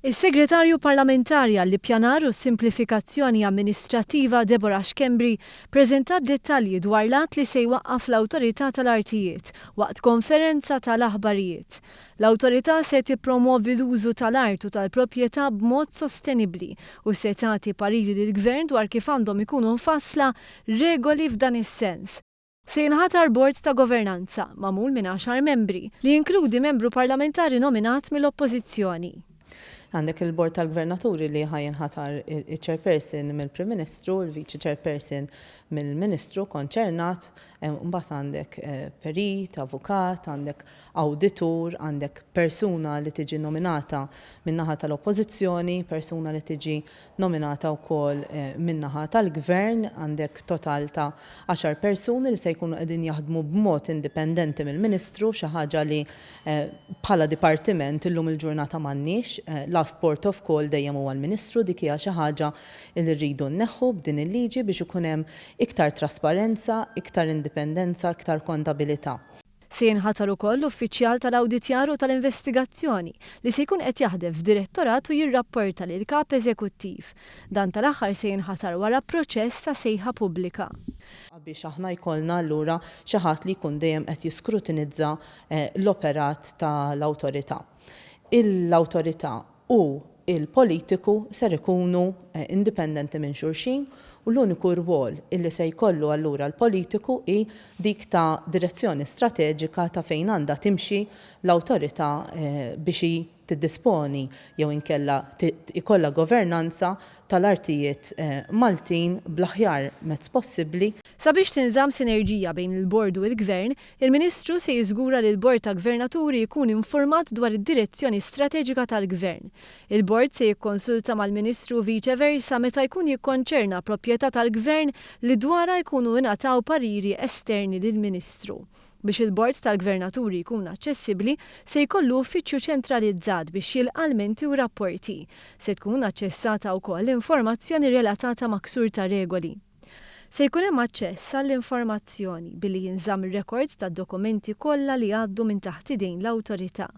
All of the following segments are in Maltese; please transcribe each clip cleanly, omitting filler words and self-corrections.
Is-Segretarju Parlamentari għall-Ippjanar u s-Simplifikazzjoni Amministrattiva Deborah Schembri preżentat dettalji dwar l-att li se jwaqqaf l-Awtorità tal-Artijiet waqt konferenza tal-aħbarijiet. L-Awtorità se tippromwovi l-użu tal-art u tal-proprjetà b'mod sostenibbli u se tagħti pariri lill-Gvern dwar kif għandhom ikunu mfassla regoli f'dan is-sens. Se jinħatar Bord ta' Governanza, magħmul minn għaxar membri, li jinkludi membru parlamentari nominat mill-Oppożizzjoni. Għandek il-Bord tal-Gvernaturi li ħa jinħatar iċ-Chairperson mill-Prim Ministru, il-Viċi Chairperson mill-Ministru konċernat, mbagħad għandek perit, avukat, għandek awditur, għandek persuna li tiġi nominata min-naħa tal-Oppożizzjoni, persuna li tiġi nominata wkoll min-naħa tal-Gvern, għandek total ta' għaxar persuni li se jkunu qegħdin jaħdmu b'mod indipendenti mill-Ministru, xi ħaġa li bħala dipartiment illum il-ġurnata m'għandniex. Last port of call dejjem huwa l-Ministru, dik hija xi ħaġa li rridu nneħħu b'din il-liġi biex ikun hemm iktar trasparenza, iktar indipendenza, iktar kontabilità. Se jinħatar ukoll uffiċjal tal-awditjar u tal-investigazzjoni li se jkun qed jaħdem f'direttorat u jirrapporta lill-Kap Eżekuttiv. Dan tal-aħħar se jinħatar wara proċess ta' sejħa pubblika. Biex aħna jkollna allura xi ħadd li jkun dejjem qed jiskrutinizza l-operat tal-awtorità. L-awtorità u l-politiku ser ikunu indipendenti minn xulxin u l-uniku rwol illi se jkollu allura l-politiku hi dik ta' direzzjoni strateġika ta' fejn għandha timxi l-awtorità biex hi tiddisponi jew inkella ikollha governanza tal-artijiet Maltin bl-aħjar mezz possibbli. Sabiex tinżamm sinerġija bejn il-Bord u l-Gvern, il-Ministru se jiżgura li l-Bord ta' Gvernaturi jkun infurmat dwar id-direzzjoni strateġika tal-Gvern. Il-Bord se jikkonsulta mal-Ministru u viċe versa meta jkun jikkonċerna proprjetà tal-Gvern li dwarha jkunu ingħataw pariri esterni lill-Ministru. Biex il-Bord tal-Gvernaturi jkun aċċessibbli, se jkollu uffiċċju ċentralizzat biex jilqa' lmenti u rapporti. Se tkun aċċessata wkoll informazzjoni relatata ma' ksur ta' regoli. Se jkun hemm aċċess għall-informazzjoni billi jinżamm rekord tad-dokumenti kollha li jgħaddu minn taħt idejn l-awtorità.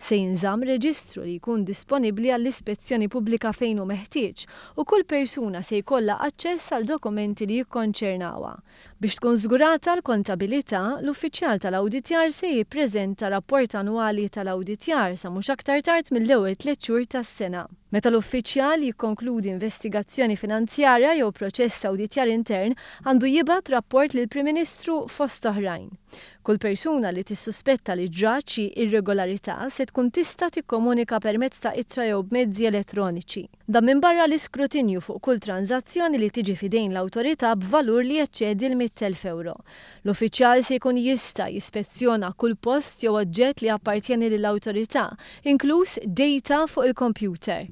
Se jinżamm reġistru li jkun disponibbli għall-ispezzjoni pubblika fejn hu meħtieġ u kull persuna se jkollha aċċess għal dokumenti li jikkonċernawha. Biex tkun żgurata l-kontabilità, l-uffiċjal tal-awditjar se jippreżenta rapport annwali tal-awditjar sa mhux aktar tard mill-ewwel tliet xhur tas-sena. Meta l-uffiċjal jikkonkludi investigazzjoni finanzjarja jew proċess ta' awditjar intern, għandu jibgħat rapport lill-Prim Ministru fost oħrajn. Kull persuna li tissuspetta li ġrat xi irregolarità se tkun tista' tikkomunika permezz ta' ittra jew b'mezzi elettroniċi. Dan minbarra l-iskrutinju fuq kull tranżazzjoni li tiġi f'idejn l-awtorità b'valur li jeċċedi l-100,000 ewro. L-uffiċjal se jkun jista' jispezzjona kull post jew oġġett li jappartjeni lill-awtorità, inkluż data fuq il-kompjuter.